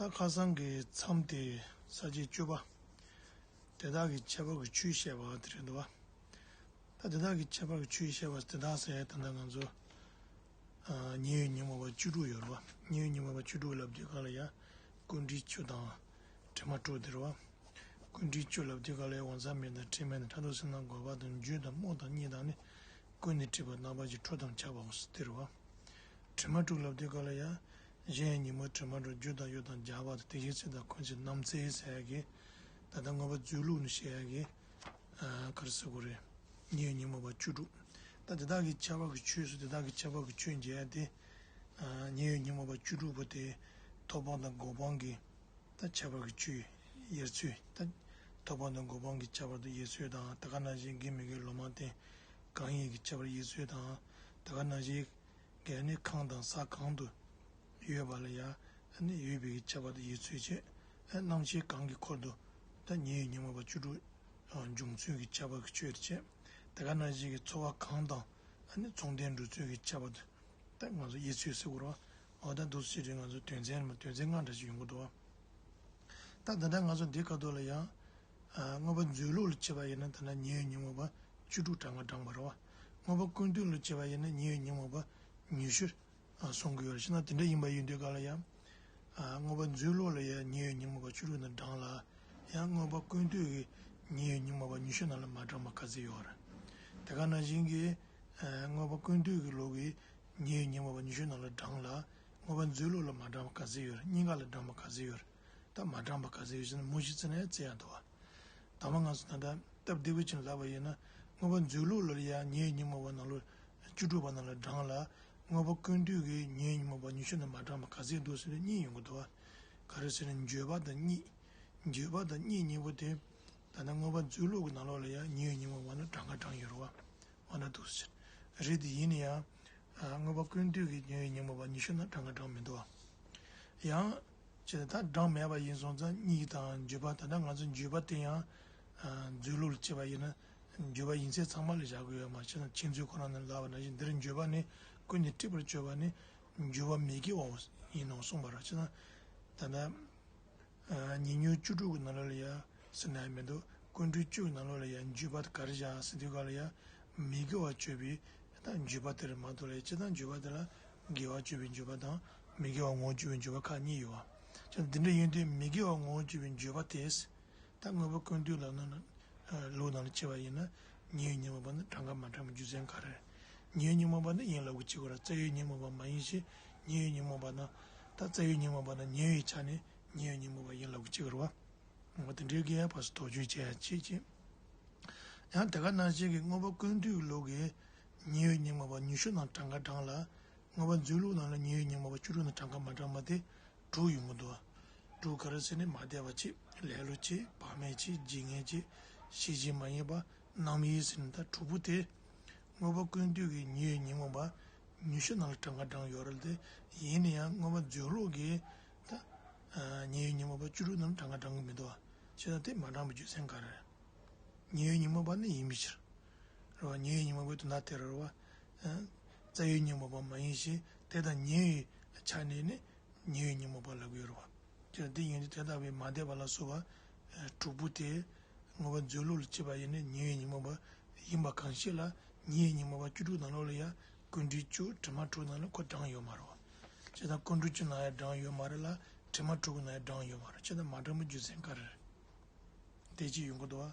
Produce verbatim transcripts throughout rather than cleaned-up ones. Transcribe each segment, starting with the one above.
ད་ཁ་སང་གི་མཚམས་དེ་ས་བཅད་བཅུ་པ། དེ་དག་གི་ཁྱད་པར་གྱི་ཆོས་བཤད་པ་དེ་རེད་འདུག་བ། ད་དེ་དག་གི་ཁྱད་པར་གྱི་ཆོས་བཤད་པ་དེ་དག་ཟེར་ཡ་ད་ལྟ་ང་ཚོ་ཨ་ཉེ་བའི་ཉོན་མོངས་པ་བཅུ་དྲུག་ཡོད་རེད་བ། ཉེ་བའི་ཉོན་མོངས་པ་བཅུ་དྲུག་ལབ་དུས་ག་ལ་ཡ་ཀུན་འདུས་བཅུ་དང་དྲི་མ་དྲུག་དེ་རེད་བ། ཀུན་འདུས་བཅུ་ལབ་དུས་ག་ལ་ཡ་འོད་མཚམས་མེད་དང་དྲི་མེད་དང་ཕྲག་དོག་སེར་སྣ་འགོག་པ་དང་འགྱོད་དང་སྨོན་དང་གཉིད་དང་ནི། ཀུན་ནས་སྒྲིབ་པ་རྣམ་པ་བཞི་འཁྲུ་དང་ཆགས་པའོ་ཟེར་དེ་རེད་བ། དྲི་མ་དྲུག་ལབ་དུས་ག་ལ་ཡ། གཞན་ཡང་ཉོན་མོངས་དྲི་མ་དྲུག་རྒྱུ་དང་ཡུལ་དང་སྦྱར་བ་དང་དེ་བཞིན་ཚིག་དང་ཁོ་ནའི་རྣམ་འཚེ་ཟེར་ཡ་གི། ད་ལྟ་མངོན་པ་མཛོད་ལུགས་ནས་བཤད་ཡ་གི། ཨ་ག་རེ་ཟེར་དགོས་རེད། ཉེ་བའི་ཉོན་མོངས་པ་བཅུ་དྲུག་ད་དེ་དག་གི་ཁྱད་པར་གྱི་ཆོས་སུ་དེ་དག་གི་ཁྱད་པར་གྱི་ཆོས་འཇལ་ཡ་དེ། ཨ་ཉེ་བའི་ཉོན་མོངས་པ་བཅུ་དྲུག་པོ་དེ། ཐོབ་པ་དང་འགོག་པའི་གི། ད་ཁྱད་པར་གྱི་ཆོས་དབྱེ་ཚུལ། ད་ཐོབ་པ་དང་འགོག་པའི་གི་ཁྱད་པར་དུ་དབྱེ་ཚུལ་དང་། དེ་ག་ནང་བཞིན་དགེ་མི་དགེ་ལོག་སྨྲ་རྟེན་གང་ཡིན་གྱི་ཁྱད་པར་དབྱེ་ཚུལ་དང་། དེ་ག་ནང་བཞིན་གྱི་ནི་ཁམས་དང་ས་གང་དུ་ཡོད་པ་ལ་ཡང་ནི་ཡོད་པའི་གི་ཁྱད་པར་དུ་དབྱེ་ཚུལ་བཅས། རྣམ་ཤེས་གང་གི་འཁོར་དུ་ད་ཉེ་བའི་ཉོན་མོངས་པ་བཅུ་དྲུག་འབྱུང་ཚུལ་གྱི་ཁྱད་པར་གྱི་ཆོས་བཅས། དེ་ག་ནང་བཞིན་གྱི་ཚོར་བ་གང་དང་ནི་མཚུངས་ལྡན་འགྲོ་ཚུལ་གྱི་ཁྱད་པར་དུ། ད་ང་ཚོ་དབྱེ་ཚུལ་ཟེར་དགོས་རེད་བ། འོ་ད་འདུག་སེ་བྱས་ང་ཚོ་དོན་ཚན་མ་དོན་ཚན་ལྔ་འདྲ་ཞིག་ཡོང་གི་འདུག་བ། ད་ད་ལྟ་ང་ཚོ་འདི་ཁ་ཐོག་ལ་ཡང་། ཨ་མངོན་པ་མཛོད་ལུགས་ལ་བྱས་པ་ཡིན་ན་ད་ལྟ་ཉེ་བའི་ཉོན་མོངས་པ་བཅུ་དྲུག་གྲངས་ཀ་བགྲངས་པ་རེད་བ། མངོན་པ་ཀུན་བཏུས་ལ་བྱས་པ་ཡིན་ན་ཉེ་བའི་ཉོན་མོངས་པ་ཉི་ཤུ། ཨ་གསུང་གི་ཡོད་རེད། བྱས་ན་དེ་འདྲ་ཡིན་པ་ཡིན་དུས་ག་ལ་ཡང་། ཨ་མངོན་པ་མཛོད་ལུགས་ལ་ཡང་ཉེ་བའི་ཉོན་མོངས་པ་བཅུ་དྲུག་ནང་བགྲངས་ལ། ཡང་མངོན་པ་ཀུན་བཏུས་ཀྱི་ཉེ་བའི་ཉོན་མོངས་པ་ཉི་ཤུ་ནང་ལ་མ་བགྲངས་པ་ག་ཚོད་ཡོད་རེད། དེ་ག་ནང་བཞིན་གྱི། ཨ་མངོན་པ་ཀུན་བཏུས་ཀྱི་ལུགས་ཀྱི་ཉེ་བའི་ཉོན་མོངས་པ་ཉི་ཤུ་ནང་ལ་བགྲངས་ལ། མངོན་པ་མཛོད་ལུགས་ལ་མ་བགྲངས་པ་ག་ཚོད་ཡོད་རེད། གཉིས་ཀ་ལ་བགྲངས་པ་ག་ཚོད་ཡོད་རེད། ད་མ་བགྲངས་པ་ག་ཚོད་ཡོད་ཟེར་ན་མུ་བཞི་བརྩིས་ན་ཡང་བརྩི་ཡག་འདུག་བ། དང་པོ་ང་ཚོ་ད་ལྟ་སྟབས་བདེ་པོ་ཅིག་ལབ་པ་ཡིན་ན། མངོན་པ་མཛོད་ལུགས་ལ་ཡང་ཉེ་བའི་ཉོན་མོངས་པ་ནང་ལོགས་བཅུ་དྲུག་པ་ནང་ལ་བགྲངས་ལ། མངོན་པ་ཀུན་བཏུས་ཀྱི་ཉེ་བའི་ཉོན་མོངས་པ་ཉི་ཤུ་ནང་མ་བགྲངས་པ་ག་ཚོད་འདུག་ཟེར་ན་གཉིས་ཡོང་གི་འདུག་བ། ག་རེ་ཟེར་ན་འགྱོད་པ་དང་གཉིད། འགྱོད་པ་དང་གཉིད་གཉིས་པོ་དེ། ད་ལྟ་མངོན་པ་མཛོད་ལུགས་ཀྱི་ནང་ལོགས་ལ་ཡང་ཉེ་བའི་ཉོན་མོངས་པ་ནི་གྲངས་ཀ་བགྲངས་ཡོད་རེད་བ། འོ་ན་འདུག་ཟེར། རེད་དེ་ཡིན་ན་ཡང་། ཨ་མངོན་པ་ཀུན་བཏུས་ཀྱི་ཉེ་བའི་ཉོན་མོངས་པ་ཉི་ཤུ་ནང་གྲངས་ཀ་བགྲངས་མི་འདུག་བ། ཡང་། ཅེས་ད་བགྲངས་མེད་པ་ཡིན་སོང་ཙང་གཉིད་དང་འགྱོད་པ། ད་ལྟ་ང་ཚོ་འགྱོད་པ་དེ་ཡང་། ཨ་མཛོད་ལུགས་ལ་བྱས་པ་ཡིན་ན། འགྱོད་པ་ཡིན་ཚད་ཚང་མ་ལ་བཞག་དགོས་ཡོད་མ་རེད། ཅེས་ན་མཁྱེན་བརྩེ་ཁོ་རང་ནས་ལབ་པ་ནང་བཞིན་འདིར་འགྱོད་པ་ནི་ཀུན་ནས་སྒྲིབ་པར་བྱེད་པ་ནི་འགྱོད་པ་མི་དགེ་བའོ་ཡིན་ནོ་གསུངས་པ་རེད། ཅེས་ན། ད་ལྟ། ཨ་ཉེ་ཉོན་བཅུ་དྲུག་གི་ནང་ལོགས་ལ་ཡ་ཟེར་ན་ཡང་མི་འདུག་ཀུན་འདུས་བཅུ་གི་ནང་ལོགས་ལ་ཡ་འགྱོད་པ་དེ་ག་རེ་བཞག་ཟེར་དུས་ག་ལ་ཡ་མི་དགེ་བ་སྤྱོད་པའི་ད་འགྱོད་པ་དེ་རེད་མ་གཏོགས་ལ་ཡ་སྤྱིར་བཏང་འགྱོད་པ་དེ་ལ་དགེ་བ་སྤྱོད་པའི་འགྱོད་པ་དང་མི་དགེ་བ་ངོ་བོ་སྤྱོད་པའི་འགྱོད་པ་ཁག་གཉིས་ཡོད་བ། ཅང་འདི་འདྲ་ཡིན་དུས་མི་དགེ་བ་ངོ་བོ་སྤྱོད་པའི་འགྱོད་པ་དེ། ད་མངོན་པ་ཀུན་བཏུས་ལ་ནི་ལུགས་ནང་ལ་བྱས་པ་ཡིན་ན་ཉེ་བའི་ཉོན་མོངས་པ་ནི་གྲངས་ཀ་མ་བགྲངས་པའི་རྒྱུ་མཚན་ག་རེ། ཉེ་བའི་ཉོན་མོངས་པ་ནི་ཡིན་ལབ་དགོས་ཀྱི་ཡོད་རེད། རྩ་བའི་ཉོན་མོངས་པ་མ་ཡིན་ཞིང་ཉེ་བའི་ཉོན་མོངས་པ་ན། ད་རྩ་བའི་ཉོན་མོངས་པ་ན་ཉེ་བའི་ཆ་ནས་ཉེ་བའི་ཉོན་མོངས་པ་ཡིན་ལབ་དགོས་ཀྱི་ཡོད་རེད་བ། འོ་དེ་འདྲའི་གི་ཡང་ཕར་ཚུར་དོགས་གཅོད་བྱེད་ཡ་བྱེད་ཅིང་། ཡང་དེ་ག་ནང་བཞིན་གྱི་མངོན་པ་ཀུན་བཏུས་ཀྱི་ལུགས་ཀྱི་ཉེ་བའི་ཉོན་མོངས་པ་ཉི་ཤུ་ནང་གྲངས་ཀ་བགྲངས་ལ། མངོན་པ་མཛོད་ལུགས་ནང་ལ་ཉེ་བའི་ཉོན་མོངས་པ་བཅུ་དྲུག་ནང་གྲངས་ཀ་མ་བགྲངས་པ་དེ་དྲུག་ཡོང་གི་འདུག་དྲུག་ག་རེ་ཟེར་ནས་མ་དད་པ་བྱེད། ལེ་ལོ་བྱེད། བག་མེད་བྱེད། ཇི་སྙེད་བྱེད། ཤེས་བྱེད་མ་ཡིན་པ། རྣམ་གཡེང་ཟེར་ནས་ད་དྲུག་པོ་དེ། མངོན་པ་ཀུན་བཏུས་ཀྱི་ཉེ་བའི་ཉོན་མོངས་པ་ཉི་ཤུ་ནང་ལ་གྲངས་ཀ་བགྲངས་ཡོད་རེད་དེ། ཡིན་ན་ཡང་མངོན་པ་མཛོད་ལུགས་ཀྱི་ད་ཉེ་བའི་ཉོན་མོངས་པ་བཅུ་དྲུག་ནང་ལ་གྲངས་ཀ་བགྲངས་ཀྱི་མི་འདུག་བ། བྱས་ཙང་དེ་མ་བགྲངས་པའི་རྒྱུ་མཚན་ག་རེ་རེད། ཉེ་བའི་ཉོན་མོངས་པ་ནི་ཡིན་པའི་ཕྱིར། རེད་བ། ཉེ་བའི་ཉོན་མོངས་པའི་དོན་དག་དེ་རེད་བ། ཨ་རྩ་བའི་ཉོན་མོངས་པ་མ་ཡིན་ཞིང་དེ་དང་ཉེ་བའི་ཆ་ནས་ནི་ཉེ་བའི་ཉོན་མོངས་པ་ལབ་ཀྱི་ཡོད་རེད་བ། དེ་དེ་ཡིན་དུས་དེ་ལྟ་བུའི་མ་དད་པ་ལ་སོགས་པ་དྲུག་པོ་དེ་མངོན་པ་མཛོད་ལུགས་ལ་བྱས་པ་ཡིན་ན་ཉེ་བའི་ཉོན་མོངས་པ་ཡིན་པ་གང་ཞིག་ལ་ཉེ་བའི་ཉོན་མོངས་པ་བཅུ་དྲུག་ནང་ལོགས་ལ་ཡང་ཀུན་འདུས་བཅུ་དྲི་མ་དྲུག་ནང་ལ་ཁོ་བགྲངས་ཡོད་མ་རེད་བ། བྱས་ཙང་ཀུན་འདུས་བཅུ་ནང་ཡང་བགྲངས་ཡོད་མ་རེད་ལ་དྲི་མ་དྲུག་གི་ནང་ཡང་བགྲངས་ཡོད་མ་རེད། བྱས་ཙང་མ་བགྲངས་པའི་རྒྱུ་མཚན་ག་རེ་རེད། དེ་གཅིག་ཡོང་གི་འདུག་བ།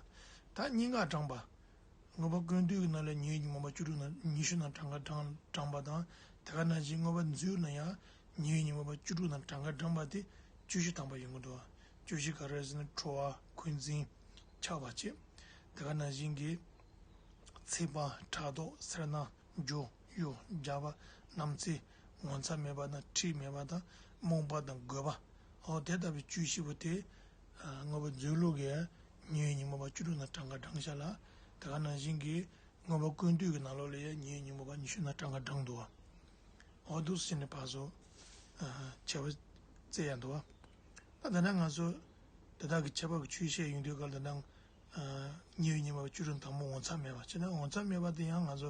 ད་གཉིས་ཀ་བགྲངས་པ། མངོན་པ་ཀུན་བཏུས་ཀྱི་ནང་ལ་ཉེ་བའི་ཉོན་མོངས་པ་བཅུ་དྲུག་ནང་ཉི་ཤུ་ནང་གྲངས་ཀ་བགྲངས་བགྲངས་པ་དང་། དེ་ག་ནང་བཞིན་མངོན་པ་མཛོད་ནང་ཡང་ཉེ་བའི་ཉོན་མོངས་པ་བཅུ་དྲུག་ནང་གྲངས་ཀ་བགྲངས་པ་དེ་བཅུ་བཞི་ཐམ་པ་ཡོང་གི་འདུག་བ། བཅུ་བཞི་ག་རེ་ཟེར་ན་ཁྲོ་བ། འཁོན་འཛིན། ཆགས་པ་བཅས། དེ་ག་ནང་བཞིན་གྱི། འཚིག་པ། ཕྲག་དོག་སེར་སྣ། འགྱོད་གཡོ། རྒྱགས་པ། རྣམ་འཚེ། ངོ་མཚར་མེད་པ་དང་འཁྲིས་མེད་པ་དང་རྨོངས་པ་དང་རྒོད་པ། འོ་དེ་ལྟ་བུའི་བཅུ་བཞི་པོ་དེ། ཨ་མངོན་པ་མཛོད་ལུགས་ཀྱི་ཉེ་བའི་ཉོན་མོངས་པ་བཅུ་དྲུག་ནང་གྲངས་ཀ་བགྲངས་ཤག་ལ། དེ་ག་ནང་བཞིན་གྱི་མངོན་པ་ཀུན་བཏུས་ཀྱི་ནང་ལོགས་ལ་ཡང་ཉེ་བའི་ཉོན་མོངས་པ་ཉི་ཤུ་ནང་གྲངས་ཀ་བགྲངས་འདུག་བ། འོ་འདུག་སེ་བྱས་ནས་ཕར་ཚུར། ཨ་ཁྱད་པར་བརྩི་ཡ་འདུག་བ། ད་ད་ནང་ང་ཚོ་དེ་དག་གི་ཁྱད་པར་གྱི་ཆོས་བཤད་ཡོང་དུས་སྐབས་ལ་ད་ནང་། ཨ་ཉེ་བའི་ཉོན་མོངས་པ་བཅུ་དྲུག་དང་པོ་ངོ་མཚར་མེད་པ། བྱས་ན་ངོ་མཚར་མེད་པ་དེ་ཡང་ང་ཚོ་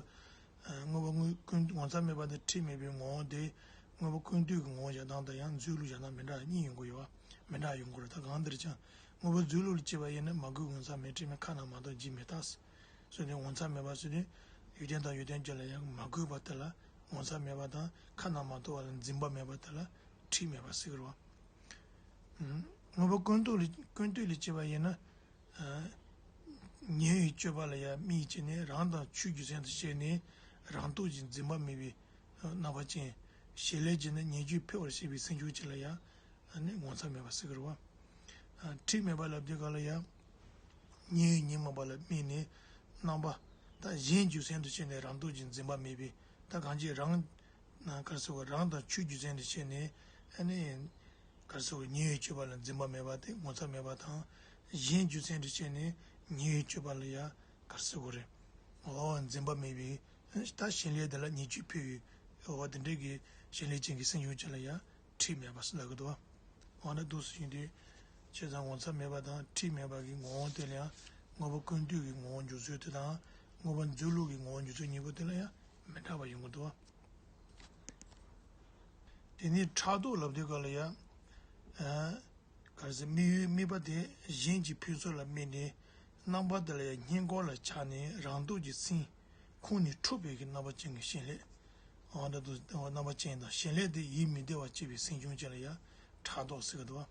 ཨ་མངོན་པ་དངོས་ཀུན་ངོ་མཚར་མེད་པ་དེ་འཁྲིས་མེད་པའི་ངོ་བོ་དེ་མངོན་པ་ཀུན་བཏུས་ཀྱི་ངོ་བོ་བཞག་སྟངས་དང་ཡང་མཛོད་ལུགས་བཞག་སྟངས་མི་འདྲ་བ་གཉིས་ཡོང་གི་ཡོད་ མི་འདྲ་ཡོང་གི་རེད། ད་གང་ལྟར་ཀྱང་དངོས་པོ་མཛོད་ལུགས་ལ་དཔྱད་པ་ཡིན་ན། མ་གོས་ངོ་མཚར་མེད། དྲི་མེད་ཁ་ན་མ་ཐོ་འཇིགས་མི་ཐག་ཟེར་ནས། ངོ་མཚར་མེད་པ་ཟེར་དུས་ཡུལ་ཅན་དང་ཡུལ་ཅན་གཅིག་ལ་ཡང་མ་གོས་པ་དེ་ལ་ངོ་མཚར་མེད་པ་དང་། ཁ་ན་མ་ཐོ་བ་ལ་འཛིན་པ་མེད་པ་དེ་ལ་འཁྲུལ་མེད་པ་ཟེར་གི་རེད་བ། དངོས་པོ་ཀུན་རྟོག་ལ་ཀུན་བཏུས་ལ་དཔྱད་པ་ཡིན་ན། ཉེ་བའི་སྤྱོད་པ་ལ་ཡང་དམིགས་བྱས་ནས། རང་དང་ཆོས་རྒྱུ་མཚན་དུ་བྱས་ནས་རང་སྟོབས་ཀྱིས་འཛིན་པ་མེད་པའི་རྣམ་པ་ཅན། བྱེད་ལས་ཀྱིས་ནི་ཉེས་སྤྱོད་འཕེལ་བར་བྱེད་པའི་སེམས་བྱུང་གཅིག་ལ་ཡང་ནི་ངོ་མཚར་མེད་པ་ཟེར་གི་རེད་བ། འཁྲུལ་མེད་པ་ལབ་དུས་ག་ལ་ཡང་ཉེ་བའི་ཉོན་མོངས་པ་ལ་དམིགས་ནས་རྣམ་པ་དང་གཞན་རྒྱུ་མཚན་དུ་བྱས་ནས་རང་སྟོབས་ཀྱིས་འཛིན་པ་མེད་པའི། ད་གང་ཅི་རང་ག་རེ་ཟེར་དགོས། རང་དང་ཆོས་རྒྱུ་མཚན་དུ་བྱས་ནས་ཨ་ནི། ག་རེ་ཟེར་དགོས། ཉེ་བའི་སྤྱོད་པ་ལ་འཛིན་པ་མེད་པ་དེ་ངོ་མཚར་མེད་པ་དང་། གཞན་རྒྱུ་མཚན་དུ་བྱས་ནས་ཉེ་བའི་སྤྱོད་པ་ལ་ཡང་ག་རེ་ཟེར་དགོས་རེད། འོ་འཛིན་པ་མེད་པའི། ད་བྱེད་ལས་དེ་ལ་ཉེས་སྤྱོད་འཕེལ་བའི། འོ་དེ་འདྲའི་གི་བྱེད་ལས་ཅན་གྱི་སེམས་བྱུང་གཅིག་ལ་ཡང་འཁྲུལ་མེད་པ་ཟེར་ལབ་གི་འདུག་བ། འོ་ན་འདུག་སེ་ཡིན་དུས། བྱས་ཙང་ངོ་མཚར་མེད་པ་དང་འཁྲུལ་མེད་པ་གི་ངོ་བོ་དེ་ལ་ཡང་དངོས་པོ་ཀུན་བཏུས་ཀྱི་ངོ་བོ་འཇོག་ཚུལ་དེ་དང་། དངོས་པོ་མཛོད་ལུགས་ཀྱི་ངོ་བོ་འཇོག་ཚུལ་གཉིས་པོ་དེ་ལ་ཡང་མི་འདྲ་བ་ཡོང་གི་འདུག་བ། དེ་ནས་ཕྲག་དོག་ལབ་དུས་ག་ལ་ཡ། ཨ། ག་རེ་ཟེར། དམིགས་ཡུལ་དམིགས་པ་དེ་གཞན་གྱི་ཕུན་ཚོགས་ལ་དམིགས་ནས། རྣམ་པ་དེ་ལ་ཡང་བསྙེན་བཀུར་ལ་ཆགས་ནས་རང་སྟོབས་ཀྱིས་སེམས་ཁོང་ནས་འཕྲོག་པའི་གི་རྣམ་པ་ཅན་གྱི་བྱེད་ལས། འོ་ད་དུ་རྣམ་པ་ཅན་དང་བྱེད་ལས་དེ་ཡིད་མི་བདེ་བ་སྐྱེ་བའི་སེམས་བྱུང་ཅན་ལ་ཡང་ཕྲག་དོག་ཟེར་གི་འདུག་བ།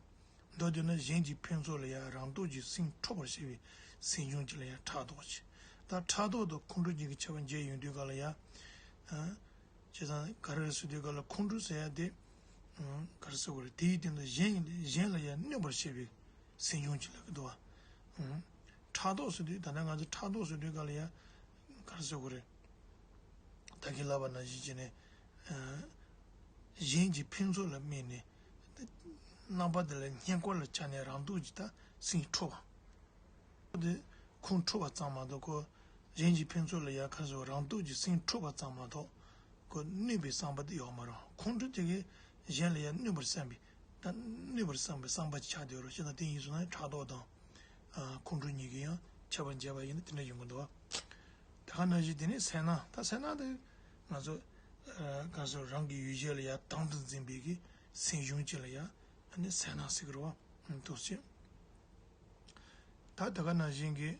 མདོར་བསྡུས་ན་གཞན་གྱི་ཕུན་ཚོགས་ལ་ཡང་རང་སྟོབས་ཀྱིས་སེམས་འཕྲོག་པར་བྱེད་པའི་སེམས་བྱུང་ཅན་ལ་ཡང་ཕྲག་དོག་ཅེས། ད་ཕྲག་དོག་དང་ཁོང་ཁྲོ་གཉིས་ཀྱི་ཁྱད་པར་འབྱེད་ཡོང་དུས་ག་ལ་ཡ། ཨ། བྱས་ཙང་ག་རེ་རེད་ཟེར་དུས་ག་ལ་ཁོང་ཁྲོ་ཟེར་ཡ་དེ། ཨ། ག་རེ་ཟེར་དགོས་རེད། དེའི་སྟེང་དུ་གཞན་གཞན་ལ་ཡང་གནོད་པར་བྱེད་པའི་སེམས་བྱུང་ཅིག་ལབ་ཀྱི་འདུག་བ། ཨ། ཕྲག་དོག་ཟེར་དུས་ད་ལྟ་ང་ཚོ་ཕྲག་དོག་ཟེར་དུས་ག་ལ་ཡ། ག་རེ་ཟེར་དགོས་རེད། ད་གིན་ལབ་པ་ནང་བཞིན་བྱས་ནས། ཨ། གཞན་གྱི་ཕུན་ཚོགས་ལ་དམིགས་ནས། རྣམ་པ་དེ་ལ་བསྙེན་བཀུར་ལ་ཆགས་ནས་རང་སྟོབས་ཀྱིས་ད་སེམས་འཕྲོག་པ། དེ་ཁོང་འཕྲོག་པ་ཙམ་མ་གཏོགས། ཁོ་གཞན་གྱི་ཕུན་ཚོགས་ལ་ཡ་ག་རེ་ཟེར། རང་སྟོབས་ཀྱིས་སེམས་འཕྲོག་པ་ཙམ་མ་གཏོགས། ཁོ་གནོད་པའི་བསམ་པ་དེ་ཡོད་མ་རེད། ཁོང་ཁྲོ་དེ་གིས་གཞན་ལ་ཡ་གནོད་པར་བསམ་པའི། ད་གནོད་པར་བསམ་པའི་བསམ་པ་ཆགས་བསྡད་ཡོད་རེད། བྱས་ཙང་དེ་ཡིན་སོང་ན་ཕྲག་དོག་དང་། ཨ། ཁོང་ཁྲོ་གཉིས་ཀྱི་ཡང་ཁྱད་པར་འབྱེད་པ་ཡིན་ན་དེ་འདྲ་ཡོང་གི་འདུག་བ། དེ་ག་ནང་བཞིན་དེ་ནས་སེར་སྣ། ད་སེར་སྣ་དེ་ང་ཚོ། ཨ། ག་རེ་ཟེར། རང་གི་ཡུལ་གཞན་ལ་ཡ་དམ་དུ་འཛིན་པའི་གི་སེམས་བྱུང་ཅིག་ལ་ཡ། ཨ་ནི་སེར་སྣ་ཟེར་གི་རེད་བ། འདུག་སེ། ད་དེ་ག་ནང་བཞིན་གྱི།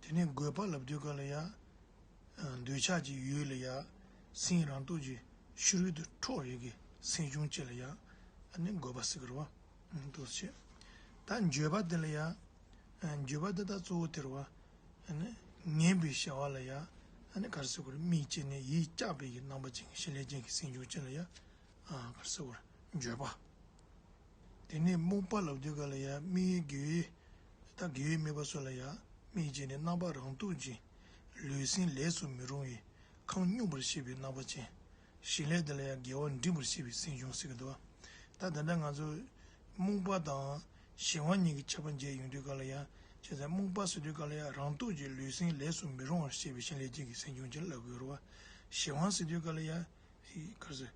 དེ་ནས་རྒོད་པ་ལབ་དུས་ག་ལ་ཡ། ཨ། འདོད་ཆགས་ཀྱི་ཡུལ་ལ་ཡ། སེམས་རང་སྟོབས་ཀྱིས་ཕྱི་རོལ་དུ་འཕྲོག་པའི་གི་སེམས་བྱུང་ཅིག་ལ་ཡ། ཨ་ནི་རྒོད་པ་ཟེར་གི་རེད་བ། འདུག་སེ། ད་འགྱོད་པ་དེ་ལ་ཡ། ཨ། འགྱོད་པ་དེ་ད་གཙོ་བོ་དེ་རེད་བ། ཨ་ནི་ངན་པའི་བྱ་བ་ལ་ཡ། ཨ་ནི་ག་རེ་ཟེར་དགོས་རེད། དམིགས་བྱས་ནས་ཡིད་གཅགས་པའི་གི་རྣམ་པ་ཅན་གྱི་བྱེད་ལས་ཅན་གྱི་སེམས་བྱུང་ཅན་ལ་ཡ། ཨ། ག་རེ་ཟེར་དགོས་རེད། འགྱོད་པ། དེ་ནས་རྨུགས་པ་ལབ་དུས་ག་ལ་ཡ། དམིགས་ཡུལ་དགེ་བའི། ད་དགེ་བའི་དམིགས་པ་སོགས་ལ་ཡ་དམིགས་བྱས་ནས་རྣམ་པ་རང་སྟོབས་ཀྱིས་ལུས་སེམས་ལས་སུ་མི་རུང་བའི་ཁམས་སྙོམས་པར་བྱེད་པའི་རྣམ་པ་ཅན། བྱེད་ལས་དེ་ལ་ཡང་དགེ་བ་འགྲིམ་པར་བྱེད་པའི་སེམས་བྱུང་ཟེར་གྱི་འདུག་བ། ད་ད་ལྟ་ང་ཚོ་རྨུགས་པ་དང་གཞན་དབང་གཉིས་ཀྱི་ཁྱད་པར་འབྱེད་ཡོང་དུས་ག་ལ་ཡ། བྱས་ཙང་རྨུགས་པ་ཟེར་དུས་ག་ལ་ཡ་རང་སྟོབས་ཀྱིས་ལུས་སེམས་ལས་སུ་མི་རུང་བར་བྱེད་པའི་བྱེད་ལས་ཅན་གྱི་སེམས་བྱུང་ཅན་ལབ་དགོས་རེད་བ། གཞན་དབང་ཟེར་དུས་ག་ལ་ཡ། ག་རེ་ཟེར།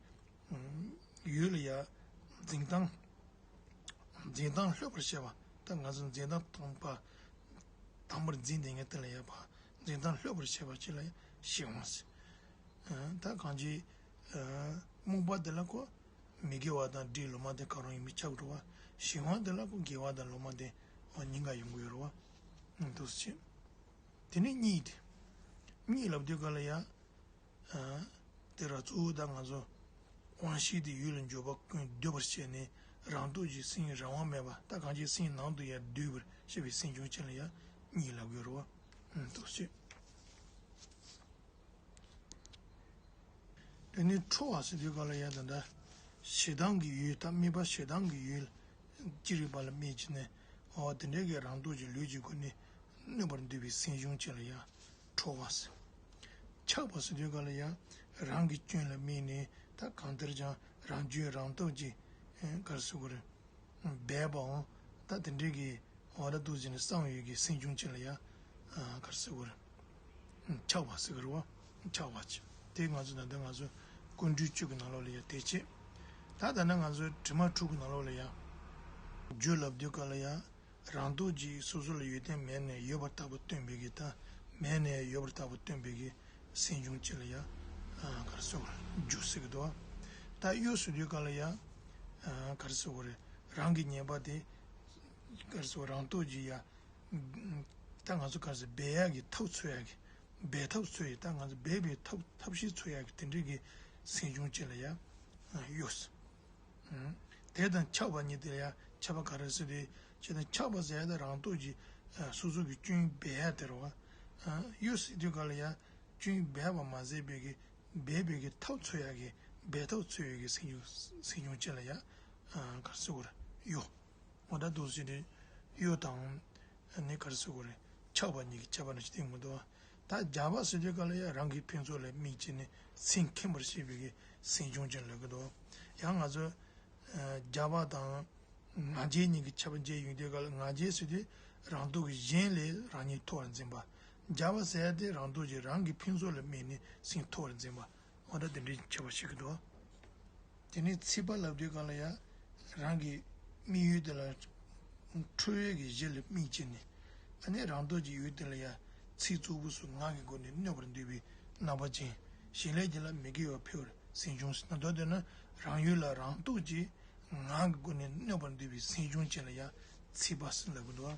ཡུལ་ལ་ཡ། འཛིན་སྟངས། འཛིན་སྟངས་ལྷོད་པར་བྱེད་པ། ད་ང་ཚོ་འཛིན་སྟངས་དང་པ། དང་པོར་འཛིན་བསྡད་མཁན་དེ་ལ་ཡ་ཕར་འཛིན་སྟངས་ལྷོད་པར་བྱེད་པ་ཅིག་ལ་ཡ་གཞན་དབང་ཟེར། ཨ། ད་གང་ཅི། ཨ། རྨུགས་པ་དེ་ལ་ཁོ་མི་དགེ་བ་དང་སྒྲིབ་ལོག་མ་དེ་གང་རུང་ཡིན་མིན་ཁྱབ་འགྲོ་བ། གཞན་དབང་དེ་ལ་ཁོ་དགེ་བ་དང་ལོག་མ་དེ་གཉིས་ཀ་ཡོང་གི་ཡོད་རེད་བ། འདུག་སེ་བྱས། དེ་ནས་གཉིད་དེ། གཉིད་ལབ་དུས་ག་ལ་ཡ། ཨ། དེ་ར་གཙོ་བོ་ད་ང་ཚོ་དབང་ཤེས་དེ་ཡུལ་ལ་འཇོག་པ་ཀུན་སྡུད་པར་བྱས་ནས་རང་སྟོབས་ཀྱིས་སེམས་རང་དབང་མེད་པ། ད་གང་ཅི་སེམས་ནང་དུ་ཡར་སྡུད་པར་བྱེད་པའི་སེམས་བྱུང་ཅན་ལ་ཡང་གཉིད་ལབ་དགོས་རེད་བ། འདུག་སེ། དེ་ནས་ཁྲོ་བ་ཟེར་དུས་ག་ལ་ཡ། ད་ལྟ་ཞེ་སྡང་གི་ཡུལ། ད་དམིགས་པ་ཞེ་སྡང་གི་ཡུལ་ཅི་རིགས་པ་ལ་དམིགས་བྱས་ནས། འོ་དེ་འདྲའི་གི་རང་སྟོབས་ཀྱི་ལུས་ཀྱི་སྒོ་ནས་གནོད་པར་འདོད་པའི་སེམས་བྱུང་ཅན་ལ་ཡང་ཁྲོ་བ་ཟེར། ཆགས་པ་ཟེར་དུས་ག་ལ་ཡང་རང་གི་སྐྱོན་ལ་དམིགས་ནས། ད་གང་ལྟར་ཀྱང་རང་སྐྱོན་རང་སྟོབས་ཀྱིས། ཨེ། ག་རེ་ཟེར་དགོས་རེད། སྦས་པའམ། ད་དེ་འདྲའི་གི་འོ་ད་འདུག་སེ་བྱས་ནས་བསམ་ཡས་ཀྱི་སེམས་བྱུང་ཅན་ལ་ཡང་། ཨ། ག་རེ་ཟེར་དགོས་རེད། ཆགས་པ་ཟེར་གི་རེད་བ། ཆགས་པ་ཅིག་དེ་ང་ཚོ་ད་ལྟ་ང་ཚོ་ཀུན་འདུས་བཅུ་གི་ནང་ལོགས་ལ་ཡང་དེ་བྱེད། ད་ད་ནི་ང་ཚོ་དྲི་མ་དྲུག་གི་ནང་ལོགས་ལ་ཡང་། རྒྱུ་ལབ་དུས་ག་ལ་ཡང་། རང་སྟོབས་ཀྱིས་སོ་སོ་ལ་ཡོན་ཏན་མེད་ནས་ཡོད་པར་བརྟགས་པ་སྟོན་པའི་གི། ད་མེད་ནས་ཡོད་པར་བརྟགས་པ་སྟོན་པའི་གི་སེམས་བྱུང་ཅིག་ལ་ཡང་། ཨ། ག་རེ་ཟེར་དགོས་རེད། རྒྱུ་ཟེར་གི་འདུག་བ། ད་གཡོ་ཟེར་དུས་ག་ལ་ཡང་། ཨ། ག་རེ་ཟེར་དགོས་རེད། རང་གི་ཉེས་པ་དེ་ག་རེ་ཟེར་རང་རྟོགས་ཀྱིས་ཡ། ད་ང་ཚོ་ག་རེ་ཟེར་འབད་ཡག་གི་ཐབས་འཚོལ་ཡག་གི། འབད་ཐབས་འཚོལ་ཡག་ད་ང་ཚོ་འབད་པའི་ཐབས་ཐབས་ཤེས་འཚོལ་ཡག་གི་དེ་འདྲའི་གི་སེམས་བྱུང་ཅིག་ལ་ཡ་གཡོ། དེ་དང་ཆགས་པ་གཉིས་དེ་ལ་ཡང་ཆགས་པ་ག་རེ་ཟེར་ཏེ། ཆགས་དང་ཆགས་པ་ཟེར་ཡ་དེ་རང་རྟོགས་ཀྱིས་སོ་སོ་གི་སྐྱོན་འབད་ཡ་དེ་རེད་བ། གཡོ་ཟེར་དུས་ག་ལ་ཡང་སྐྱོན་འབད་པ་མ་ཟད་པའི་གི་འབད་པའི་གི་ཐབས་འཚོལ་ཡ་གི་འབད་ཐབས་འཚོལ་ཡ་གི་སེམས་བྱུང་སེམས་བྱུང་ཅན་ལ་ཡང་ག་རེ་ཟེར་དགོས་རེད་གཡོ། འོ་ད་འདུག་ཟེར་ཏེ་གཡོ་དང་། ནི་ག་རེ་ཟེར་དགོས་རེད། ཆགས་པ་གཉིས་ཀྱི་ཁྱད་པར་ནི་ཅི་སྟེ་མི་འདུག་ད་རྒྱགས་པ་ཟེར་དུས་ག་ལ་ཡང་རང་གི་ཕུན་ཚོགས་ལ་དམིགས་བྱས་ནས་སེམས་ཁེངས་པར་བྱེད་པའི་གི་སེམས་བྱུང་ཅན་ལབ་ཀྱི་འདུག་ཡང་ང་ཚོས་རྒྱགས་པ་དང་ང་རྒྱལ་གཉིས་ཀྱི་ཁྱད་པར་འབྱེད་ཡོང་དུས་ག་ལ་ང་རྒྱལ་ཟེར་དུས་རང་སྟོབས་ཀྱིས་གཞན་ལས་རང་ཉིད་མཐོ་བར་འཛིན་པ། རྒྱགས་པ་ཟེར་ཡ་དེ་རང་སྟོབས་ཀྱིས་རང་གི་ཕུན་ཚོགས་ལ་དམིགས་ནས་སེམས་མཐོ་བར་འཛིན་པ། འོ་ད་དེ་འདྲའི་ཁྱད་པར་ཞིག་གི་འདུག་དེ་ནས་ཚིག་པ་ལབ་དུས་གང་ལ་ཡང་རང་གི་དམིགས་ཡུལ་དེ་ལ་ཁྲོ་བོའི་གི་གཞི་ལ་དམིགས་བྱས་ནས་ཨ་ནི་རང་སྟོབས་ཀྱི་ཡུལ་དེ་ལ་ཡང་ཚིག་རྩུབ་པོ་སོགས་ངག་གི་སྒོ་ནས་གནོད་པར་འདོད་པའི་རྣམ་པ་ཅན། ཞི་ལྷག་གི་ལ་མི་དགེ་བ་འཕེལ་བར་སེམས་བྱུང་ཟེར་ན་མདོར་བསྡུས་ན་རང་ཡུལ་ལ་རང་སྟོབས་ཀྱིས་ངག་གི་སྒོ་ནས་གནོད་པར་འདོད་པའི་སེམས་བྱུང་ཅན་ལ་ཡང་ཚིག་པ་ཟེར་ལབ་ཀྱི་འདུག་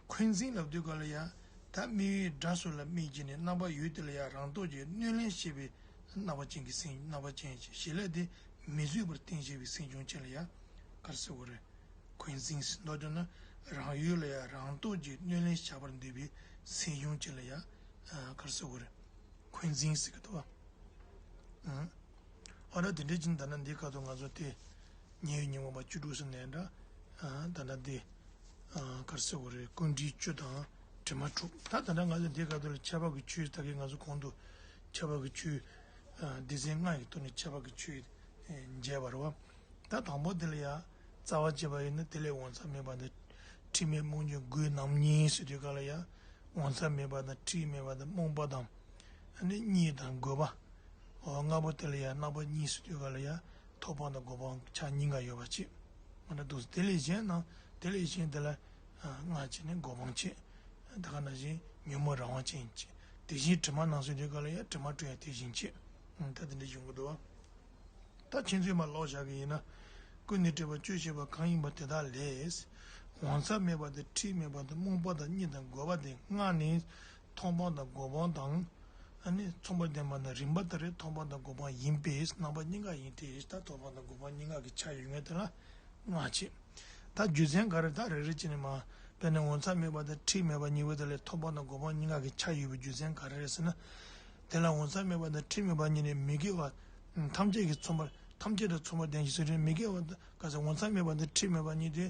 འཁོན་འཛིན་ལབ་དུས་ག་ལ་ཡང་ད་དམིགས་ཡུལ་དགྲ་སོགས་ལ་དམིགས་བྱས་ནས་རྣམ་པ་ཡུལ་དེ་ལ་ཡང་རང་སྟོབས་ཀྱིས་གནོད་ལན་བྱེད་པའི་རྣམ་པ་ཅན་གྱི་སེམས་རྣམ་པ་ཅན་གྱི་ཞི་ལྷག་དེ་མི་བཟོད་པར་བསྟན་བྱེད་པའི་སེམས་བྱུང་ཅན་ལ་ཡང་ག་རེ་ཟེར་དགོས་རེད། འཁོན་འཛིན་ཟེར་མདོར་བསྡུས་ན་རང་ཡུལ་ལ་ཡང་རང་སྟོབས་ཀྱིས་གནོད་ལན་བྱ་བར་འདོད་པའི་སེམས་བྱུང་ཅན་ལ་ཡང་ག་རེ་ཟེར་དགོས་རེད། འཁོན་འཛིན་ཟེར་གི་འདུག་བ། ཨ་ར་དེ་འདྲའི་ཅིག་ད་ནི་འདི་ག་དུས་ང་ཚོ་དེ་ཉེ་བའི་ཉོན་མོངས་པ་བཅུ་དྲུག་ཟེར་ནས་འདྲ། ད་ལྟ་འདི་ག་རེ་ཟེར་དགོས་རེད། ཀུན་འདུས་བཅུ་དང་དྲི་མ་དྲུག་ད་ད་ལྟ་ང་ཚོ་འདི་ག་དུས་ལ་ཁྱད་པར་གྱི་ཆོས་ད་གིན་ང་ཚོ་གོང་དུ་ཁྱད་པར་གྱི་ཆོས་སྡེ་ཚན་ལྔ་ཡི་ཐོག་ནས་ཁྱད་པར་གྱི་ཆོས་མཇལ་བ་རེད་བ། ད་དང་པོ་དེ་ལ་ཡང་རྩ་བ་བྱས་པ་ཡིན་ན་དེ་ལས་ངོ་མཚར་མེད་པ་དང་འཁྲིས་མེད་རྨོངས་བྱང་དགུའི་རྣམ་གཉིས་ཟེར་དུས་ག་ལ་ཡང་ངོ་མཚར་མེད་པ་དང་འཁྲིས་མེད་པ་དང་རྨོངས་པ་དང་། ཨ་ནི་གཉིད་དང་རྒོད་པ། འོ་ལྔ་པོ་དེ་ལ་ཡང་རྣམ་པ་གཉིས་སུ་འདུས་ག་ལ་ཡང་ཐོབ་དཔང་དང་རྒོད་དཔང་ཆ་གཉིས་ཀ་ཡོད་པ་ཅིག་མ་འདྲ་འདུག་དེ་ལས་གཞན་ནང་དེ་ལས་གཞན་དེ་ལ་ལྔ་བྱས་ནས་རྒོད་དཔང་བྱེད། ད་ག་ནང་བཞིན་ཉོན་མོངས་རང་དབང་ཅན་བྱེད། དེ་བཞིན་དྲི་མ་ནང་སུ་འདུས་ག་ལ་ཡང་དྲི་མ་བཀྲུ་ཡང་དེ་བཞིན་བྱེད། ད་དེ་འདྲ་ཡོང་གི་འདུག་ད་ཁྱེད་ཚོས་མར་ཀློག་བཞག་གི་ཡིན་ན། ཀུན་ནས་སྤྲོས་པ་བཅུ་ཞེས་པ་གང་ཡིན་པ་དེ་དག་ལས། ངོ་མཚར་མེད་པ་དང་འཁྲིས་མེད་པ་དང་རྨོངས་པ་དང་གཉིད་དང་རྒོད་པ་དེ་ལྔ་ནི་ཐོབ་དཔང་དང་རྒོད་དཔང་དང་། ཨ་ནི་མཚུངས་པར་ལྡན་པ་ནི་རིམ་པ་ལྟར་ཐོབ་དཔང་དང་རྒོད་དཔང་ཡིན་པས་རྣམ་པ་གཉིས་ཀ་ཡིན་ཏེ། ད་ཐོབ་དཔང་དང་རྒོད་དཔང་གཉིས་ཀ་གི་ཆ་ཡོད་མཁན་དེ་ལ་ལྔ་བྱེད། ད་རྒྱུ་མཚན་ག་རེ་ད་རེ་རེ་བྱས་ནས་མར་དཔེར་ན་ངོ་མཚར་མེད་པ་དང་འཁྲིས་མེད་པ་གཉིས་པོ་དེ་ལ་ཐོབ་དཔང་དང་རྒོད་དཔང་གཉིས་ཀ་གི་ཆ་ཡོད་པའི་རྒྱུ་མཚན་ག་རེ་རེད་ཟེར་ན། དེ་ལ་ངོ་མཚར་མེད་པ་དང་འཁྲིས་མེད་པ་གཉིས་ནི་མི་དགེ་བ་ཐམས་ཅད་ཀྱིས་མཚུངས་པར་ཐམས་ཅད་དང་མཚུངས་པར་ལྡན་ཞིང་ཟེར་དུས་མི་དགེ་བ་ག་ཟེར་ངོ་མཚར་མེད་པ་དང་འཁྲིས་མེད་པ་གཉིས་དེ་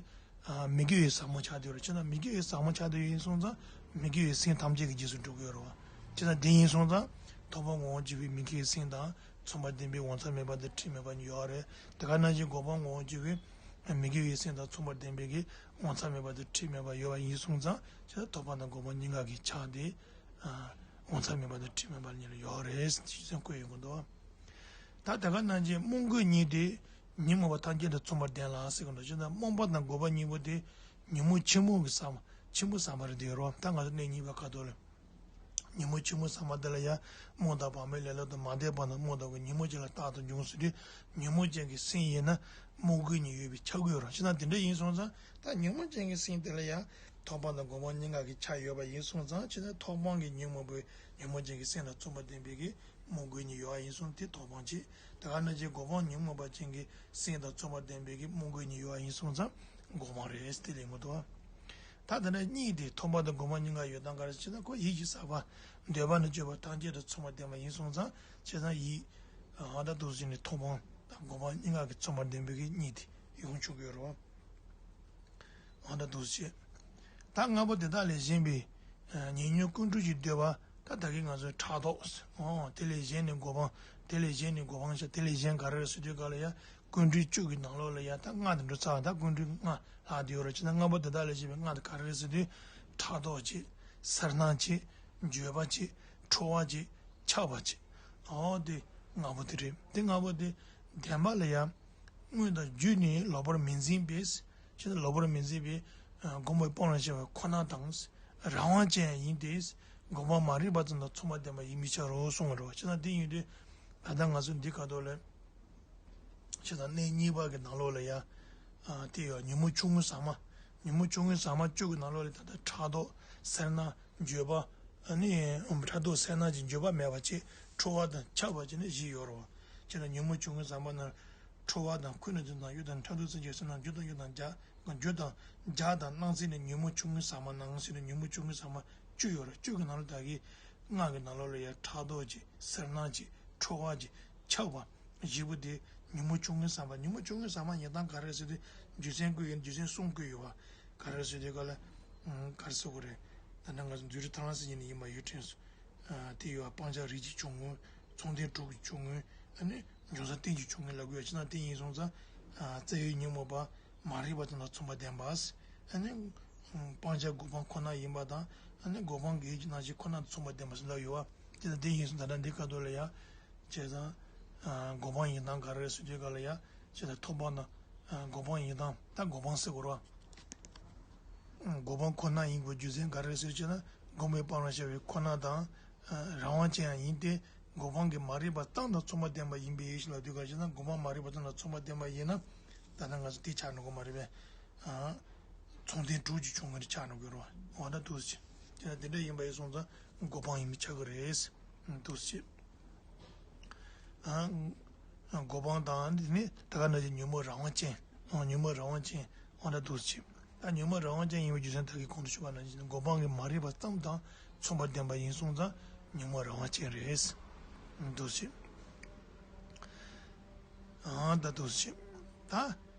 མི་དགེ་བའི་ཟབ་མོ་ཆགས་བསྡད་ཡོད་རེད། ཅི་ན་མི་དགེ་བའི་ཟབ་མོ་ཆགས་བསྡད་ཡོད་ཡིན་སོང་ཙང་མི་དགེ་བའི་སེམས་ཐམས་ཅད་ཀྱི་རྗེས་སུ་འགྲོ་གི་ཡོད་རེད་བ། ཅི་ན་དེ་ཡིན་སོང་ཙང་ཐོབ་དཔང་ངོ་བོ་གཅིག་པའི་མི་དགེ་བའི་སེམས་དང་མཚུངས་པར་ལྡན་པའི་ངོ་མཚར་མེད་པ་དང་འཁྲིས་མེད་པ་གཉིས་ཡོད་རེད། དེ་ག་ནང་བཞིན་རྒོད་དཔང་ངོ་བོ་གཅིག་པའི་མི་དགེ་བའི་སེམས་དང་མཚུངས་པར་ལྡན་པའི་གི་ངོ་མཚར་མེད་པ་དང་འཁྲིས་མེད་པ་ཡོད་པ་ཡིན་སོང་ཙང་ཅི་ན་ཐོབ་དཔང་དང་རྒོད་དཔང་གཉིས་ཀ་གི་ཆ་དེ། ངོ་མཚར་མེད་པ་དང་འཁྲིས་མེད་པ་གཉིས་ལ་ཡོད་རེད་ཅེས་བཀོད་ཡོང་གི་འདུག་ད་དེ་ག་ནང་བཞིན་རྨོངས་རྒོད་གཉིས་དེ་ཉོན་མོངས་པ་ཐམས་ཅད་དང་མཚུངས་པར་ལྡན་ལ་ཟེར་གི་འདུག་ཅེས་དང་རྨོངས་པ་དང་རྒོད་པ་གཉིས་པོ་དེ་ཉོན་མོངས་ཆེན་མོ་གི་ཟ་མ་ཆེན་པོ་ཟ་མ་རེད་དེ་རོ། ད་ང་ཚོ་གནས་གཉིས་པ་ཁ་ཐོག་ལ་ཉོན་མོངས་ཆེན་མོ་ཟ་མ་དེ་ལ་ཡང་རྨོངས་དང་བག་མེད་ལས་ལོག་ཏུ་མ་འདས་པ་ན་རྨོངས་དང་གི་ཉོན་མོངས་ཅན་ལ་རྟག་ཏུ་འབྱུང་ཟེར་དུས་ཉོན་མོངས་ཅན་གྱི་སེམས་ཡིན་ན་རྨོངས་རྒོད་གཉིས་ཡོད་པའི་ཆ་དགོས་རོ། ཅེས་དང་དེ་འདྲ་ཡིན་སོང་ཙང་ད་ཉོན་མོངས་ཅན་གྱི་སེམས་དེ་ལ་ཡང་ཐོབ་དཔང་དང་རྒོད་དཔང་གཉིས་ཀ་གི་ཆ་ཡོད་པ་ཡིན་སོང་ཙང་ཅེས་དང་ཐོབ་དཔང་གི་ཉོན་མོངས་པའི་ཉོན་མོངས་ཅན་གྱི་སེམས་དང་མཚུངས་པར་ལྡན་པའི་གི་རྨོངས་རྒོད་གཉིས་ཡོད་པ་ཡིན་སོང་དེ་ཐོབ་དཔང་བྱེད། དེ་ག་ནང་བཞིན་རྒོད་དཔང་ཉོན་མོངས་པ་ཅན་གྱི་སེམས་དང་མཚུངས་པར་ལྡན་པའི་གི་རྨོངས་རྒོད་གཉིས་ཡོད་པ་ཡིན་སོང་ཙང་རྒོད་དཔང་རེད་དེ་ལས་མི་འདུག་ད་དེ་ནས་གཉིས་དེ་ཐོབ་དཔང་དང་རྒོད་དཔང་གཉིས་ཀ་ཡོད་སྟངས་ག་རེ་ཟེར་ན་ཁོ་ཡིད་ཀྱི་ཟག་པ་འདོད་པ་ནི་སྤྱོད་པ་ཐམས་ཅད་དང་མཚུངས་པར་ལྡན་པ་ཡིན་སོང་ཙང་ཅེས་དང་ཡིད་ཨ་ད་འདུག་ཟེར་ནས་ཐོབ་དཔང་དང་རྒོད་དཔང་གཉིས་ཀ་གི་མཚུངས་པར་ལྡན་པའི་གི་གཉིས་དེ་ཡོང་ཆོག་གི་ཡོད་རེད་བ། ཨ་ད་འདུག་ཟེར། ད་ལྔ་པོ་དེ་དག་ལས་གཞན་པའི་ཉེ་ཉོན་ཀུན་འཁྲུལ་གྱི་འདོད་པ་ད་ད་གིན་ང་ཚོས་ཕྲག་དོག་ཨོ་དེ་ལས་གཞན་ནི་རྒོད་དཔང་དེ་ལས་གཞན་ནི་རྒོད་དཔང་ཤ་དེ་ལས་གཞན་ག་རེ་རེད་ཟེར་དུས་ག་ལ་ཡ། ཀུན་འཁྲུལ་བཅུ་གི་ནང་ལོགས་ལ་ཡ་ད་ལྔ་དེ་འགྲོ་ཚར་ད་ཀུན་འཁྲུལ་ལྔ་ལྷག་དེ་ཡོད་རེད། ཅེས་ན་ལྔ་པོ་དེ་དག་ལས་གཞན་པའི་ལྔ་དེ་ག་རེ་རེད་ཟེར་དུས་ཕྲག་དོག་བྱེད། སེར་སྣ་བྱེད། འགྱོད་པ་བྱེད། ཁྲོ་བ་བྱེད། ཆགས་པ་བྱེད། ཨོ་དེ་ལྔ་པོ་དེ་རེད། དེ་ལྔ་པོ་དེ་བདེན་པ་ལ་ཡ། དངོས་དང་བརྒྱུད་ནས་ལོག་པར་མི་འཛིན་པས། ཅེས་ན་ལོག་པར་མི་འཛིན་པའི་སྒོམ་པའི་སྤོང་བར་བྱ་བ་ཁོ་ན་དང་། རང་དབང་ཅན་ཡིན་ཏེ། སྒོམ་པ་མ་རིག་པ་ཙམ་དང་མཚུངས་པར་ལྡན་པ་ཡིན་མི་བྱ་རོ་གསུངས་པ་རེད་བ། ཅེས་ན་དེ་ཡིན་དུས་ད་ལྟ་ང་ཚོ་འདི་ག་ཐོག་ལ། ཅེས་དང་གནས་གཉིས་པ་གི་ནང་ལོགས་ལ་ཡང་ དེ་ཡོད། ཉོན་མོངས་ཆུང་ངུའི་ཟ་མ། ཉོན་མོངས་ཆུང་ངུའི་ཟ་མ་བཅུ་གི་ནང་ལོགས་ལ་ད་ལྟ་ཕྲག་དོག་སེར་སྣ་འགྱོད་པ། ཨ་ནི་ཕྲག་དོག་སེར་སྣ་གྱི་འགྱོད་པ་མེད་པ་བྱས། ཁྲོ་བ་དང་ཆགས་པ་བྱས་ནས་བཞི་ཡོད་རེད་བ། བྱས་ན་ཉོན་མོངས་ཆུང་ངུའི་ཟ་མ་ནང་ཁྲོ་བ་དང་ཁུ་ནུ་དང་གཡོ་དང་ཕྲག་དོག་སེམས་ཀྱི་སེར་སྣ་འགྱོད་དང་གཡོ་དང་རྒྱ་འགྱོད་དང་རྒྱ་དང་སྣང་ཚད་ནི་ཉོན་མོངས་ཆུང་ངུའི་ཟ་མ་ནང་ཟེར་ནས་ཉོན་མོངས་ཆུང་ངུའི་ཟ་མ་བཅུ་ཡོད་རེད། བཅུ་གི་ནང་ལ་ད་གི་ལྔ་གི་ནང་ལོགས་ལ་ཡ་ཕྲག་དོག་ཅིག་སེར་སྣ་ཅིག་ཁྲོ་བ་ཅིག་ཆགས་པ། བཞི་པོ་དེ་ཉོན་མོངས་ཆུང་ངུའི་ཟ་མ། ཉོན་མོངས་ཆུང་ངུའི་ཟ་མ་ཡིན་སྟངས་ག་རེ་ཟེར་དུས་རྒྱུ་མཚན་བཀོད་ཡོད། རྒྱུ་མཚན་གསུམ་བཀོད་ཡོད་བ། ག་རེ་ཟེར་དུས་ག་ལ་ག་རེ་ཟེར་དགོས་རེད། ད་ལྟ་ང་ཚོ་མཛོད་རིག་ཐར་ལམ་ཟེར་མཁན་ནི་ཡིན་པ་ཡོད་དྲན་སོང་། དེ་ཡོད་བ། སྤང་བྱ་རིགས་ཀྱི་ཆུང་ངུ། མཚུངས་ལྡན་དྲུག་གི་ཆུང་ངུ། ཨ་ནི་འབྱུང་ས་རྟེན་གྱི་ཆུང་ངུ་ལབ་དགོས་ཡ་ཅི་ན་དེ་ཡིན་སོང་ཙང་། རྩ་བའི་ཉོན་མོངས་པ་མ་རིག་པ་དེ་དང་མཚུངས་པ་ལྡན་པ། ཨ་ནི་སྤང་བྱ་གོ་འཕང་ཁོ་ན་ཡིན་པ་དང་། ཨ་ནི་གོ་འཕང་གི་ཡུལ་གྱི་སྣང་ཞེན་ཁོ་ན་དང་མཚུངས་པ་ལྡན་པ་ཟེར་ལབ་ཡོད་བ། དེ་དང་དེ་ཡིན་སོང་ད་ལྟ་འདི་སྐབས་ཐོག་ལ་ཡ། བྱས་ཙང་། གོ་འཕང་ཡིན་སྟངས་ག་རེ་ཟེར་དུས་ག་ལ་ཡ། བྱས་ཙང་ཐོབ་པ་ན། གོ་འཕང་ཡིན་སྟངས་ད་གོ་འཕང་ཟེར་དགོས་རེད་བ། གོ་འཕང་ཁོ་ན་ཡིན་པའི་རྒྱུ་མཚན་ག་རེ་ཟེར་བྱས་ན། སྒོམ་པའི་སྤང་བླང་བྱ་བའི་ཁོ་ན་དང་། རང་དབང་ཅན་ཡང་ཡིན་ཏེ། གོ་འཕང་གི་མ་རིག་པ་ཙམ་དང་མཚུངས་པ་ལྡན་པ་ཡིན་པའི་ཕྱིར་ལབ་དུས་ག་ཅི་ན་གོ་འཕང་མ་རིག་པ་ཙམ་དང་མཚུངས་པ་ལྡན་པ་ཡིན་ན། ད་ལྟ་ང་ཚོ་དེ་ཆགས་འགྲོ་གི་མ་རེད་པས། མཚུངས་ལྡན་དྲུག་གི་ཆུང་ངུ་ཆགས་འགྲོ་གི་རེད་བ། འོ་ད་འདུག་སེ་བྱས། དེ་ལ་དེ་འདྲ་ཡིན་པ་ཡིན་སོང་ཙང་གོ་འཕང་ཡིན་པ་ཆགས་ཀྱི་རེད། འདུག་སེ་བྱས། གོ་འཕང་དང་འདི་ནི་ད་ག་ནང་བཞིན་ཉོན་མོངས་རང་དབང་ཅན། ཉོན་མོངས་རང་དབང་ཅན། འོ་ད་འདུག་སེ་བྱས། ད་ཉོན་མོངས་རང་དབང་ཅན་ཡིན་པའི་རྒྱུ་མཚན་ད་གིན་གོང་དུ་ཞུས་པ་ནང་བཞིན་གོ་འཕང་གི་མ་རིག་པ་ཙམ་དང་མཚུངས་པ་ལྡན་པ་ཡིན་སོང་ཙང་ཉོན་མོངས་རང་དབང་ཅན་རེད། འདུག་སེ་བྱས། ཨ་ད་འདུག་སེ་བྱས། ད།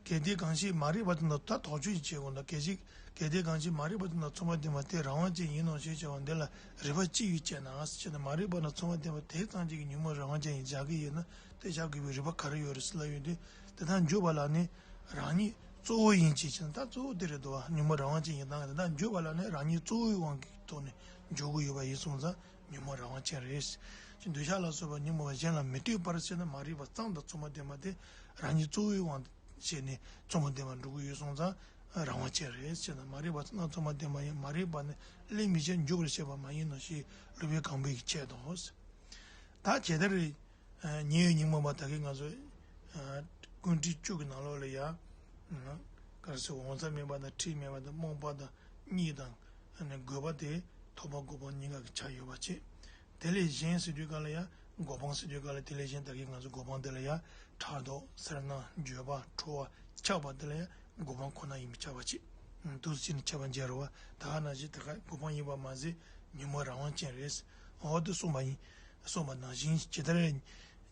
གལ་ཏེ་གང་ཞིག་མ་རིག་པ་དེ་དང་། ད་དོགས་གཅོད་ཅིག་བྱེད་དགོས་ན། གལ་ཞིག་གལ་ཏེ་གང་ཞིག་མ་རིག་པ་དེ་དང་མཚུངས་པ་ལྡན་པ་དེ་རང་དབང་ཅན་ཡིན་ནོ་ཞེས་བྱ་བ་འདི་ལ་རིགས་པ་ཅི་ཡོད་ཅེ་ན། ཟེར་ན་མ་རིག་པ་དང་མཚུངས་པ་ལྡན་པ་དེ་ཙམ་ཅིག་གིས་ཉོན་མོངས་རང་དབང་ཅན་ཡིན་བཞག་གི་ཡོད་ན། དེ་བཞག་དགོས་པའི་རིགས་པ་ག་རེ་ཡོད་རེད་ཟེར་ལབ་ཡོང་དུས། དེ་དག་འཇོག་པ་ལ་ནི་རང་ཉིད་གཙོ་བོ་ཡིན་ཅེས་བྱས་ན། ད་གཙོ་བོ་དེ་རེད་འདུག་བ། ཉོན་མོངས་རང་དབང་ཅན་ཡིན་སྟངས། དེ་དག་འཇོག་པ་ལ་ནི་རང་ཉིད་གཙོ་བོའི་དབང་གིས་ཐོག་ནས་འཇོག་གི་ཡོད་པ་ཡིན་སོང་ཙང་ཉོན་མོངས་རང་དབང་ཅན་རེད། ཅེས་འདོད་ཆགས་ལ་སོགས་པ་ཉོན་མོངས་པ་གཞན་ལ་མི་ལྟོས་པར་བྱས་ན། མ་རིག་པ་ཙམ་དང་མཚུངས་པ་ལྡན་པ་དེ་རང་ཉིད་གཙོ་བོའི་དབང་བྱས་ནས་མཚུངས་པ་ལྡན་པར་འགྲོ་གི་ཡོད་སོང་ཙང་རང་དབང་ཅན་རེད། ཅེས་ན་མ་རིག་པ་ཙམ་དང་མཚུངས་པ་ལྡན་པ་ཡིན། མ་རིག་པ་ནི་སླད་མི་བྱེད་འཇོག་པར་བྱེད་པ་མ་ཡིན་ནོ་ཞེས་སློབ་དཔོན་གང་པོས་ཀྱིས་འཆད་དོ། ད་ཇི་ལྟར་ཉེ་བའི་ཉོན་མོངས་པ་ད་གིན་ང་ཚོ་ཀུན་རིག་བཅུ་གི་ནང་ལོགས་ལ་ཡ། ག་རེ་ཟེར། འོང་ས་མེད་པ་དང་། འཁྲིས་མེད་པ་དང་། རྨོངས་པ་དང་། གཉིད་དང་། རྒུད་པ་དེ་ཐོབ་པ་གོ་འཕང་གཉིས་ཀ་གི་ཆ་ཡོད་པ་བྱས། དེ་ལས་གཞན་ཟེར་དུས་ག་ལ་ཡ། གོ་འཕང་ཟེར་དུས་ག་ལ་དེ་ལས་གཞན་ད་གིན་ང་ཚོ་གོ་འཕང་དེ་ལ་ཡ། ཕྲག་དོག་སེར་སྣ་འགྱོད་པ་ཁྲོ་བ་ཆགས་པ་དེ་ལ་ཡ་གོ་འཕང་ཁོ་ན་ཡིན་པས་ཁྱབ་པ་བྱས། འདུག་སེ་བྱས་ནས་ཁྱབ་པ་འཇལ་རོ་བ། ད་ག་ནང་བཞིན་དེ་ག་གོ་འཕང་ཡིན་པ་མ་ཟད་ཉོན་མོངས་རང་དབང་ཅན་རེད། འོ་དེ་གསུངས་པ་ཡིན། གསུངས་པ་ནང་བཞིན་ཇི་ལྟར་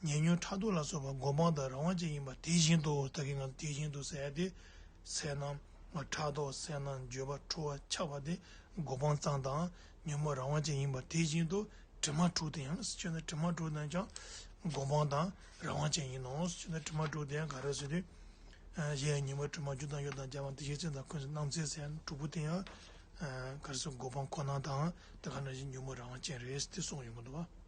ཉེ་ཉོན་ཕྲག་དོག་ལ་སོགས་པ་གོ་འཕང་དང་རང་དབང་ཅན་ཡིན་པ་དེ་བཞིན་དུ། ད་གིན་ང་ཚོ་དེ་བཞིན་དུ་ཟེར་ཡ་དེ། སེར་སྣ། ཕྲག་དོག་སེར་སྣ་འགྱོད་པ་ཁྲོ་བ་ཆགས་པ་དེ་གོ་འཕང་ཙམ་དང་ཉོན་མོངས་རང་དབང་ཅན་ཡིན་པ་དེ་བཞིན་དུ། དྲི་མ་དྲུག་དེ་ཡང་ཟེར་ན། དྲི་མ་དྲུག་དེ་ཀྱང་གོ་འཕང་དང་རང་དབང་ཅན་ཡིན་ནོ་ཟེར་ན། དྲི་མ་དྲུག་དེ་ཡང་ག་རེ་ཟེར་དུས། གཞན་ཡང་ཉོན་མོངས་དྲི་མ་རྒྱུ་དང་གཡོ་དང་རྒྱ་མ་དེ་བཞིན་ཚེ་དང་ཁོན་ཟེར་སྣང་ཚད་ཟེར་ཡང་དྲུག་པོ་དེ་ཡང་ག་རེ་ཟེར། གོ་འཕང་ཁོ་ན་དང་དེ་ག་ནང་བཞིན་ཉོན་མོངས་རང་དབང་ཅན་རེད་དེ་གསུངས་ཡོང་གི་འདུག་བ།